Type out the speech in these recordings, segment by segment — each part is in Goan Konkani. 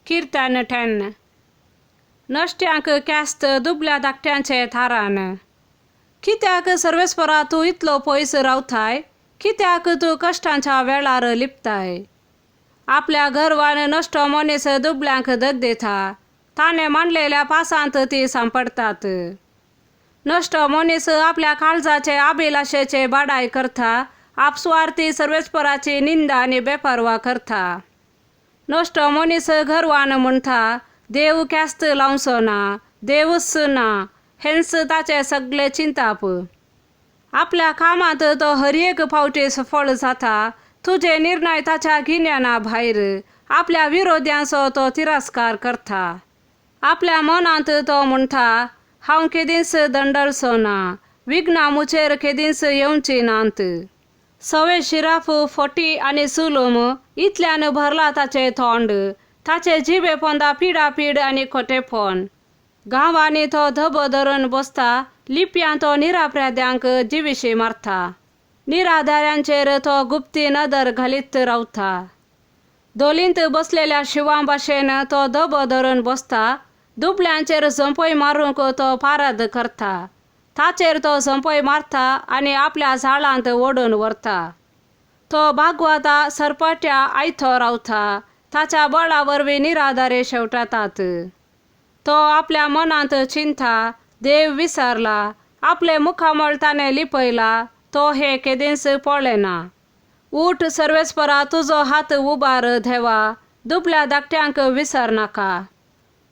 किर्तन 10. नश्ट्यांक ख्यास्त दुबल्या धाकट्यांचे थारान. कित्याक सर्वेस्परा तूं इतलो पयस रावताय? कित्याक तूं कश्टांच्या वेळार लिपताय? आपल्या गर्वान नश्टो मनीस दुबल्यांक दग दिता, ताणें मांडलेल्या पासांत ती सांपडटात. नश्टो मनीस आपल्या काळजाचे अभिलाशेचे बाडाय करता, आपसुवार्थी सर्वेस्पराची निंदा आनी बेपर्वा करता. नश्टो मनीस गर्वान म्हणटा, देव ख्यास्त लावचो ना, देवूच ना, हेंच ताचें सगळें चिंताप. आपल्या कामांत तो हर एक फावटी सफळ जाता, तुजे निर्णय ताच्या गिन्याना भायर, आपल्या विरोध्यांचो तो तिरस्कार करता. आपल्या मनांत तो म्हणटा, हांव केदींच दंडलचो ना, विघ्नां म्हजेर केदींच येवची नात. सवे शिराफ फटी आनी सुलूम इतल्यान भरला ताचें तोंड, ताचे जिबे पोंदा पिडापीड आनी खोटेपण. गांवांनी तो धबो धरून बसता, लिपयां तो निरापराध्यांक जिविशी मारता, निराधाऱ्यांचेर तो गुप्ती नदर घालीत रावता. धोलींत बसलेल्या शिंवा भाशेन तो धबो धरून बसता, दुबल्यांचेर झोंपय मारूंक तो पारद करता, ताचेर तो झोंपय मारता आनी आपल्या जाळांत ओडून व्हरता. तो बागवता सरपट्या आयतो रावता, ताच्या बळा वरवीं निराधारे शेवटातात. तो आपल्या मनांत चिंता, देव विसरला, आपलें मुखामळ ताणें लिपयला, तो हें केदींच पळयना. उठ सर्वेस्परा, तुजो हात उबार देवा, दुबल्या धाकट्यांक विसर नाका.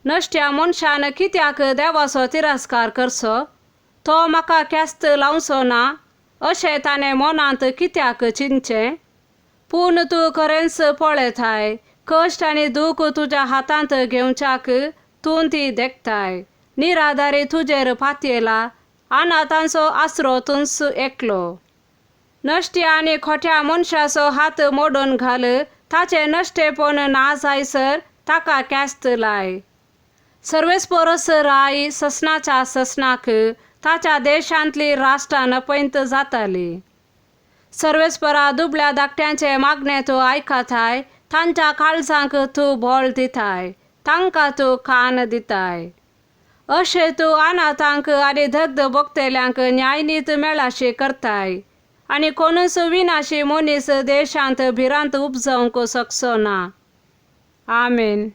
नश्ट्या मनशान कित्याक देवाचो तिरस्कार करचो? तो म्हाका ख्यास्त लावचो ना अशें ताणें मनांत कित्याक चिंतचें? पूण तूं खरेंच पळयताय, कश्ट आनी दूख तुज्या हातांत घेवच्याक तूं ती देखताय. निराधारी तुजेर पातयेला, अनाथांचो आसरो तूंच एकलो. नश्ट्या आनी खोट्या मनशाचो हात मोडून घाल, ताचें नश्टेपण ना जायसर ताका ख्यास्त लाय. सर्वेस्परस राय ससनाच्या ससनाक ताच्या देशांतली राष्ट्रां नपयंत जाताली. सर्वेस्परा, दुबल्या धाकट्यांचे मागणें तूं आयकताय, तांच्या काळजांक तूं बळ दिताय, तांकां तूं कान दिताय. अशें तूं अनाथांक आनी दग्ध भोगतल्यांक न्यायनीत मेळाशी करताय, आनी कोणूच विनाशी मनीस देशांत भिरांत उपजावंक शकचो ना. आमेन.